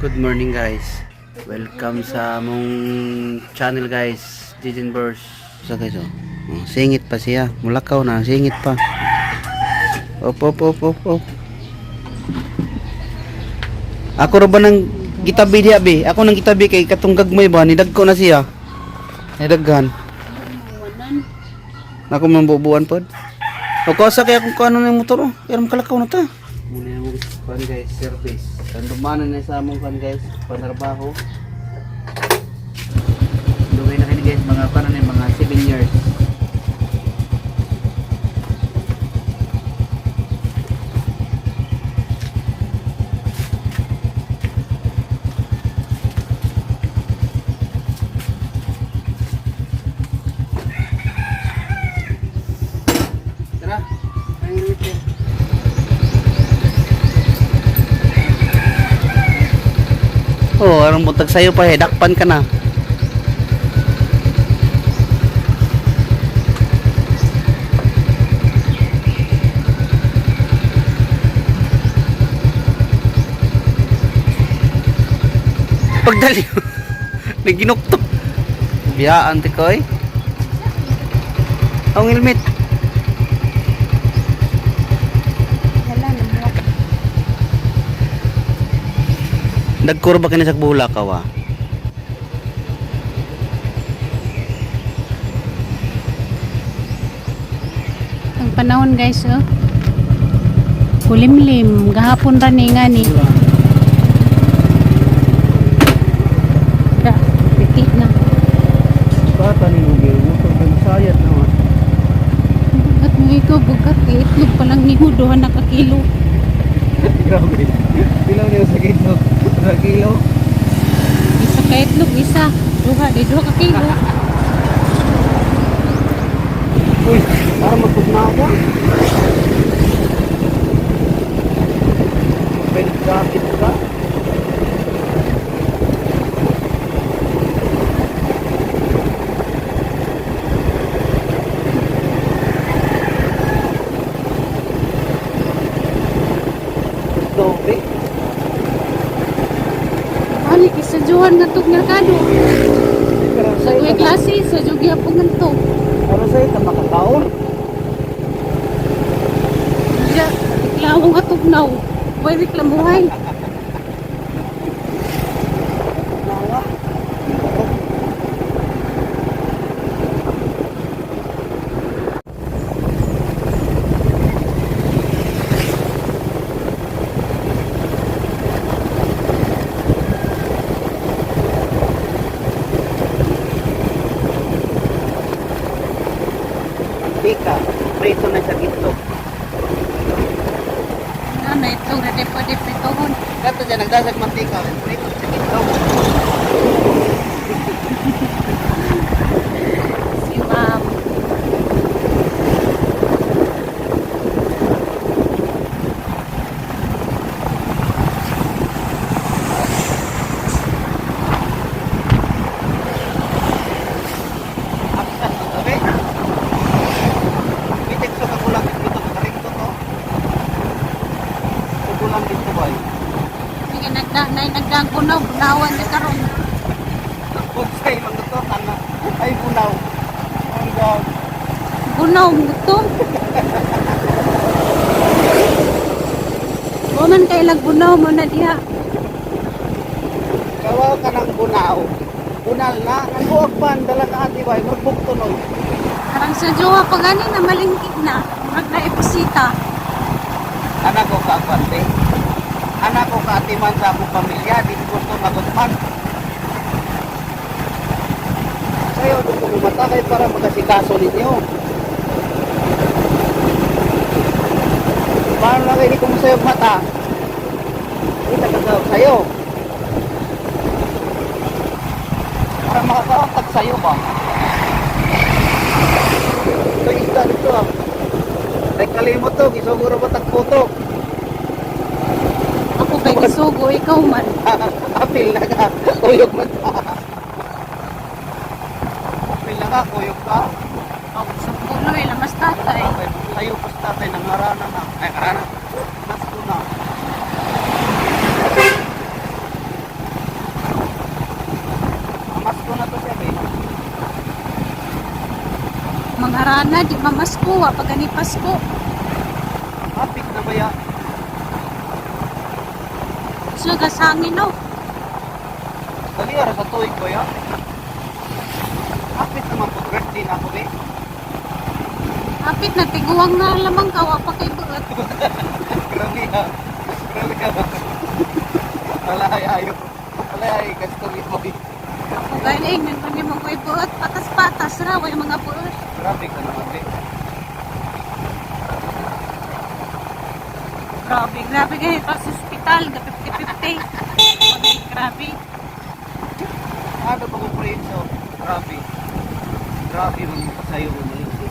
Good morning, guys. Welcome sa among channel, guys. Jijin Burst. Sa guys, oh. Oh, singit pa siya. Mulakaw na, singit pa. Op op op op op. Ako ra ba nang gitabi diha, be? Ako nang gitabi kay katong gagmay ba ni dagko na siya. Ni daghan. Ako man bubuan pod. O kosa kay akong kuano ng motor, oh. Kaya makalakaw na ta. Muna yung kuan, guys, service. Tandumanan na sa among kuan, guys, panarbaho. Dugay na kini, guys, mga kuan na mga 7 years. Tara, ang init. Oh, arong buntag sayo pa eh, dakpan ka na. Pagdali. Naginuktok. Biyaan ti koy. Ang helmet. Wala na. Nagkurba kini sa bulak ka wa. Ang panahon, guys, oh. Kulimlim, gahapon ra ni nga ni. Da, piti na. Bata ni mo motor kay sayat na wa. Bugat mo ikaw, bugat. Eh, itlog pa lang ni duha na ka kilo. Grabe. Pila niyo sa kilo? Sa kilo. Isa ka itlog, isa. Duha, di duha ka kilo. Uy, para magpugna ako. Pwede jacket ka? Dobe. Balik, isa juhan nga tog merkado. Sa tuwing klase, sa jugya po nga to. Para sa'yo, ka makakaon. Diya, reklamo nga tugnaw. Way reklamuhay. Nawa. Mantika, prito na sa gito. Ano, itlog na di pwede pritohon. Kato dyan, nagdasag mantika, prito sa gito. Si ma'am. Okay? Itik sa kagulang dito, nakaringto to. Kagulang dito ba? Sige, nagda, na, nagdang kunaw, bunawan na karon. Bonsai lang ito, tanga. Ay, bunaw. Ang God. Bunaw mo to. Buman kay lag bunaw mo na diha. Kawaw ka ng bunaw. Bunal na. Ang buwag pa, ang dala ka ati ba? Magbukto nun. Karang sa jowa pa gani na malingkit na. Murag na episita. Anak ko ka, kwante. Anak ko ka, atiman sa akong pamilya. Di ko gusto magutman. Sa'yo, doon ko mata kayo para magkasikaso ninyo. Paano lang hindi ko mo sa'yo mata? Kita ka sa'yo. Para makakaontag sa'yo ba? Ito isda dito ah. Ay kalimot to, gisuguro ba tagputok? Ako kay kisugo, ikaw man. Apil na ka, kuyog man ka. Apil na ka, kuyog ka. Ako sa puno eh, lamas tatay. Okay, sayo pa sa tatay, nangarana na. Ay, arana. Nasko na. Harana, di mamasko, wa pa gani Pasko. Hapit na ba ya? So, gasangin no. Dali ara sa tuig ba ya? Hapit naman po birthday na ako be. Hapit na, tiguang na lamang ka, wa pa kay buot. Grabe ha. Grabe ha. Alay ayo. Alay kastorya mo. Ako galing, nang ni mo ko'y buot, patas-patas ra, way mga buot. Grabe ka naman be. Grabe, grabe kayo pa sa ospital, ga 50-50. Grabe. Ano ba kung preso? Grabe. Grabe man mo kasayo mo malingki.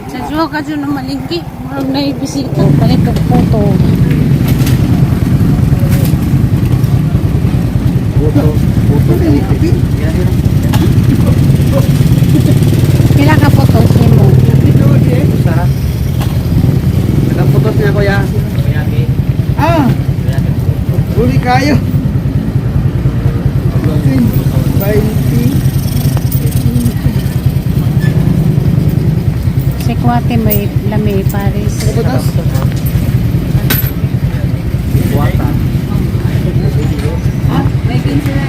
Sa juwa ka dyan ng malingki, murag na ibisita, palit og photo. Buto, buto. Pila ka photos nimo? Sara. Nakaputos niya kuya. Ah! Huli kayo. 20. Si Kwate may lami Paris. Kabutas? Buwata. May 15 na.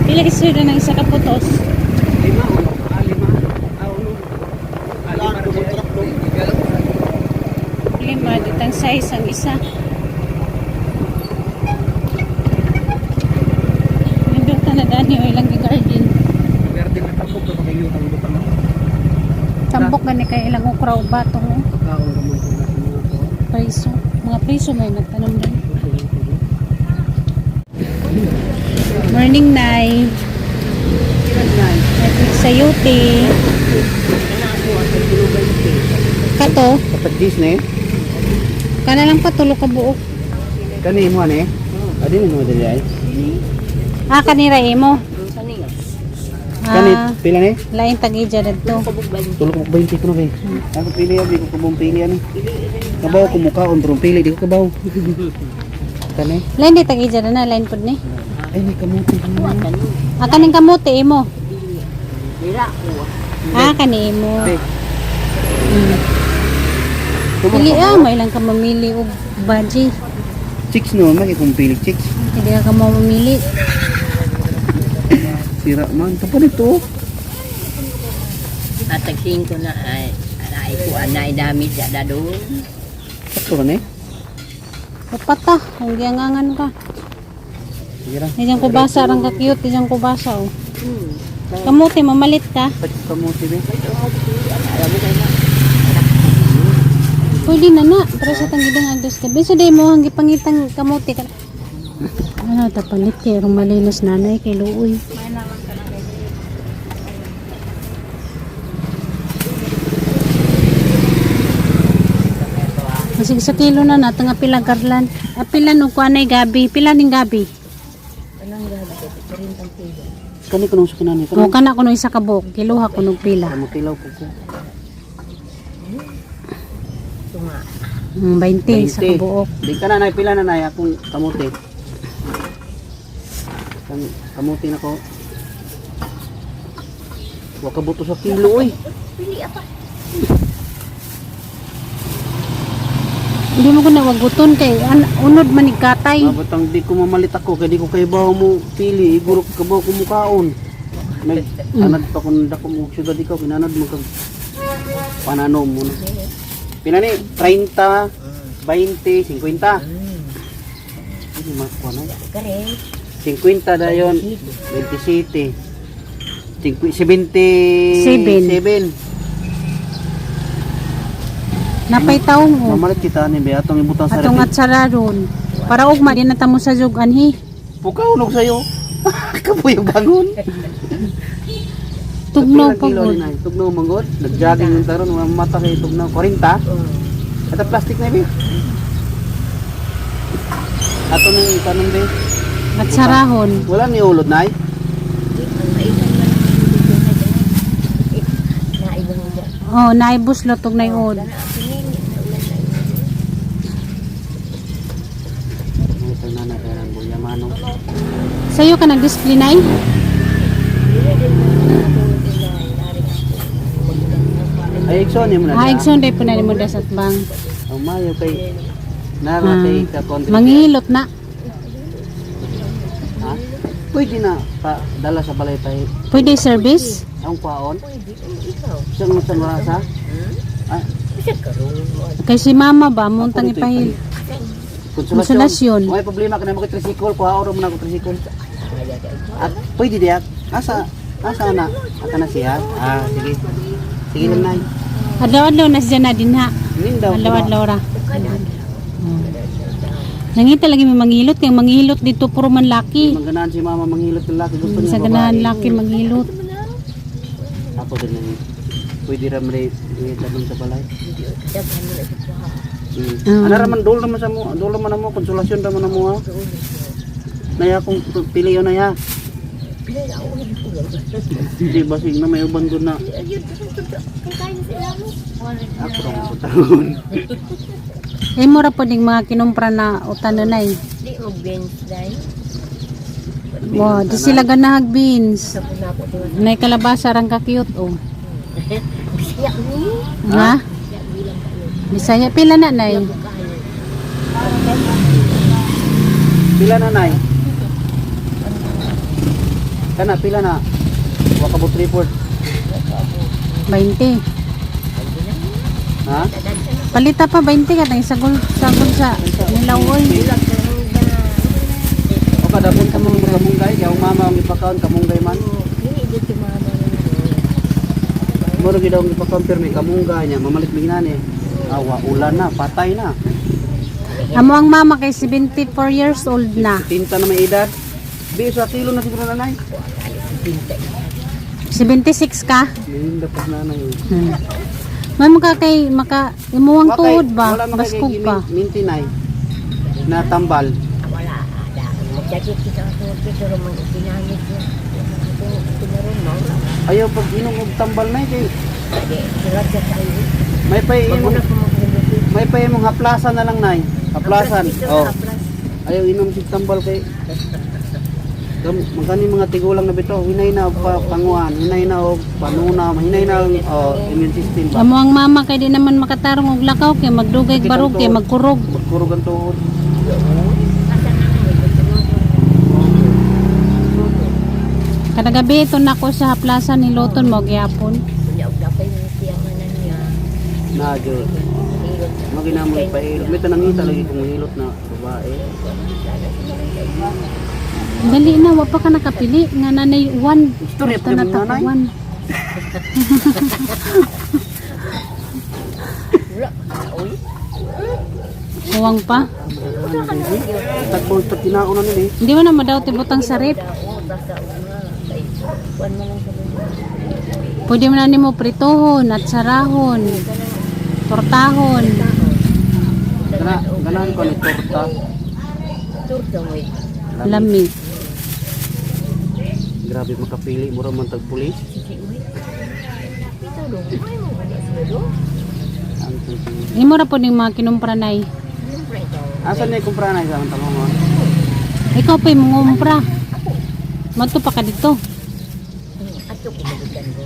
Pila ka sir ng isa ka putos? Lima uno. Ah, lima. Ah, uno. Ah, lima. Lima, ditang size ang isa. Nindot na dani o ilang garden. Verde na tapok ka kayo ang butang. Tambok gani kay ilang okra o batong oh. Pagkaon ka mo ito na mga ko. Priso. Mga priso may nagtanom din. Morning, Nay. Sayote. Kato, Kapag Disney, kana lang pa tulo ka buok. kani mo ani? Adi ni mo dili ay. Ah, kanira imo. Kani Ah, pila ni? lain tag-ija didto. Tulo ko 20 ko na be. Ako pili abi ko kubong pili ani. Kabaw ko mukaon pero pili di ko kabaw. Kani? Lain di tag-ija na lain pud ni. Ay ni kamuti. Ah, kaning kamote imo. Ah, kani imo. Be. Pili ah, may lang ka mamili og baji. Chicks no, may kung pili chicks. Hindi ka mo mamili. Sira man. Ito pa nito. At tagsin ko na ay anay ko anay dami sa dadon. Ito ka ni? Papata, kung giangangan ka. Sige ra. Diyan ko basa rang ka cute, diyan ko basa oh. Kamote mamalit ka. Pat kamuti be. Pwede na na, pero sa tangidang agdos ka. Bisa day mo ang gipangitang kamote ka. Ano ta palit kay rong malinos nanay kay luoy. Masig sa kilo na na nga pila garlan. Pila no kuanay gabi, pila ning gabi. Kani ko nung sa kinani. Mo kana kuno isa ka buok, kiloha kuno pila. Kamuti law ko ko. 20 sa 20. kabuok. Di ka na nay pila na nay akong kamuti. Kamuti na ko. Wa ka buto sa kilo oy. Hindi mo ko na waguton kay unod man ni katay. Abatang di ko mamalit ako kay di ko kay bawo mo pili, iguro ka bawo ko mukaon. Nag anad pa kun dako mo syudad ikaw kinanad mo kag panano mo na. Pila ni 30, 20, 50. Hindi makuha na. 50 dayon, 27. 77. Seven. Napay taong oh. Mamalit kita ni be atong ibutang sa Atong ref. atsara ron. Para ugma di na tamo sa jugan hi. Pukaw nog sayo. Kapoy bangon. Tugnaw Pila pa kilo gud. ni nay? Tugnaw manggod. Nag-jogging yung taron, wala mata kay tugnaw 40. Ata plastic na bi. Ato nang tanong be. At sarahon. Wala ni ulod, nay. Di man maisan man ang dito na dyan. Naibang niya. Oh, naibuslot og naiod. Kana pinili na ulan na yun. Ito na na kaya buya manong. Sa'yo ka nag-display, Nay? Dili din man natulog ila ari ako. Magulang na pa. Ay, igsoon mo na Ah, siya. igsoon day po na nimo das at bang. Oh, mayo kay nara Ah. kay ka konti. Mangihilot na. Ha? Pwede na pa dala sa balay pa Pwede service? ang kwaon. Pwede oh, ikaw. Isang isang rasa. Hmm? Ah, Bisa karon mo. Kay si mama ba, muntang Ako dito ipahil. konsolasyon. Konsolasyon. May problema ka na mo kay tricycle, kuha mo na ko tricycle. Kaya ka. At pwede diya. Asa asa na? Ata na siya. Ah, sige. Sige lang, nay. Adlaw-adlaw na siya na din ha. Nindaw. Adlaw-adlaw ra. Kada. Nangita lagi may manghilot kay manghilot dito puro man laki. Mangganahan si mama manghilot ng laki. Gusto niya Sa ganahan laki manghilot. Ako din lang. Pwede ra man dalon sa balay. Daghan mo na sa kuha. Mm. Ano ra man dol naman sa mo, dol naman mo konsolasyon ra man mo ha. Naya kung piliyon na ya. Pila na ako ko. Hindi basig na may uban doon na. Ayun, kay kayo sila mo. Ako ra mo taon. Eh mura po ding mga kinumpra na utanunay. Di mo bench dai. Wow, di sila ganahag beans. Sa puna ko tingnan. Nay kalabasa rang ka cute oh. Bisaya ni. Ha? Bisaya bilang kayo. Bisaya pila na nay. Kayo. Pila na, nay? Kana pila na? Wa ka report. 20. Ha? Palita pa 20 ka tang sagol sagol sa nilawoy. O kadapon ka mong kamunggay, kay ang mama ang ipakaon kamunggay man. Dili dito mama na. Muro gid ang ipakaon pero may kamunggay niya, mamalit mignani. Awa ulan na, patay na. Amo ang mama kay 74 years old na. Tinta na may edad. Bi sa kilo na siguro nanay. 76 ka? Mininda pa nanay. May maka kay maka imuwang Wa kay- tuhod ba? Wala man kay Baskog pa. Minti nay na tambal. Wala ada. Magsakit kita sa pero man itinangit niya. Ito tinaron mo. Ayaw pag inom og tambal nay kay Di sila sa tayo. may pay imong Maguna ko magbubuti. may pay imong haplasan na lang nay. Haplasan. Oh. Ayaw inom sig tambal kay magkani mga tigulang na bitaw hinay na og panguan, hinay na og panuna, hinay na ang oh, immune system ba. Amo ang mama kay di naman makatarong og lakaw kay magdugay Sakit ang barog kay tuhod. magkurog. Magkurog ang tuhod. Kada gabi ito nako sa haplasan ni Loton mo gyapon. Kunya og dapay ni siya manan niya. Na jud. Magina mo ipahilot. May tanangita lagi kung hilot na babae. Dali na wa pa ka nakapili nga nanay uwan. Istorya pa Ito na ni nanay. uwan. Wala ka oy. Uwang pa. Tagbo tag kinaon na nila eh. Hindi mo na madaw tibutang sa rep. Oo, basta una kay kuan man lang sa Pwede mo na nimo prituhon at sarahon, tortahon. Gana, ganahan ko ni torta. Turta mo. Lami. Grabe makapili mura man tag pulis. Sige uy. Ito do. Ay mo ba siya do? Ang tuti. Imo ra po ning mga kinumpra nay. Siyempre ikaw. Asa na kumpra na sa among tanong? Ikaw pa'y mangumpra. Madto pa ka dito. Ato ko magikan ko.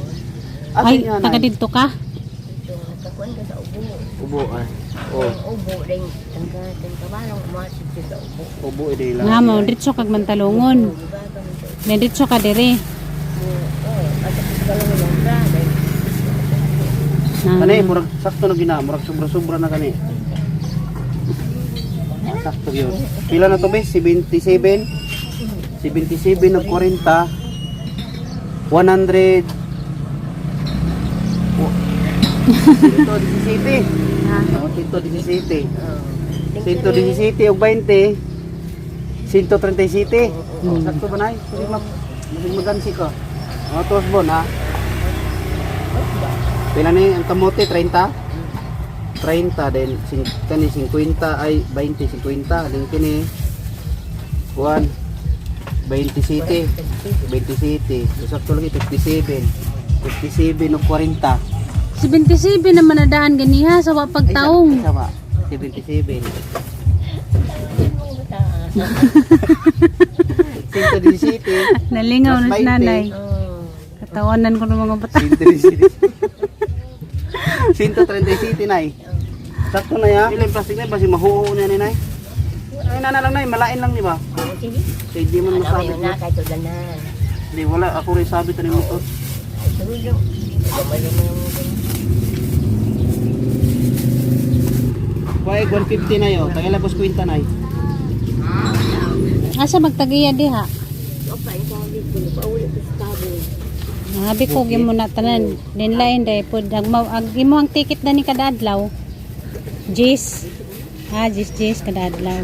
Asa Ay, niya taga nay? dito ka. Ito kakuan ka sa ubo. Ubo ay. Oh, Ang ubo rin tangka tangka balong umasig sa ubo. ubo ide lang. Nga mo, diretso kag mantalungon. Diba ka mo sa May diretso ka dire. ubo. Oh, ato ko kalong umbra dai. Na, Kani murag sakto na gina, murag sobra-sobra na kani. Sakto yun. Pila na to be? 77. 77 na 40. 100. Oh. 117. Ha? Oh, 117. 117 og 20. 137. Oh, sakto ba nay? Sige mag sige magansi ko. Oh, tuos bon ha. Pila ni ang kamote 30? 30 then kani 50 ay 20 50 then kini Kuan. 20 city. 20 city. So, sakto lagi 57. 57 o 40. 77 naman na daan ganiha sa wa pagtaong. Ay, sama. 77. 117. Nalingaw na Mas si nanay. 20. Oh. Katawanan ko ng mga bata. 137. 137 nay. Sakto na ya. Ilang plastic na basi mahuho na ni nay. Ay nana lang nay, malain lang di ba? Oo, sige. Kay di man Alam mo masabit. yun na, kahit udanan. Di wala ako rin sabit ani motor. Ay, sulong. Gamay naman yung Kuhay 150 na yo. Tagala bus kwenta nay. Asa magtagiya diha? Opa, ikaw dito. Pauli ko sa tabi. Habi ko gyud mo na tanan. Dinlain day pud ag ag imo ang ticket dani kada adlaw. Jis. Ah, jis jis kada adlaw.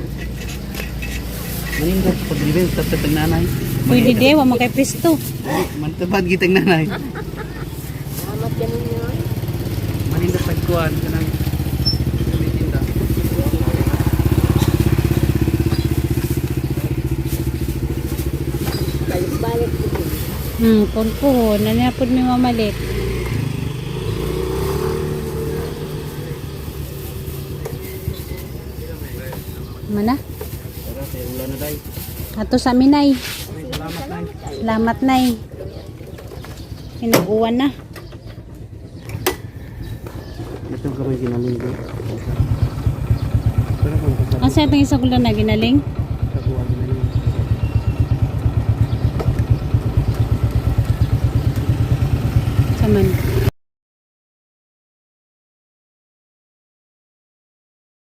Manindot pag libel tatag nanay. Pwede de wa man kay pisto. Mantapad gitang nanay. Salamat ka ninyo. eh. Manindot pag kuan kanang gamitin ta. Balik-balik ko din. Kun puhon na niya pud mi mamalit. Mana? Tara, kay ulan na day. Ato sa minay. Salamat nay. Salamat nay. Pinag-uwan na. Ito kami ginalinggo. Pero kung kasama Asa itong isa gulo na ginaling? sa kuha ginaling. Saman.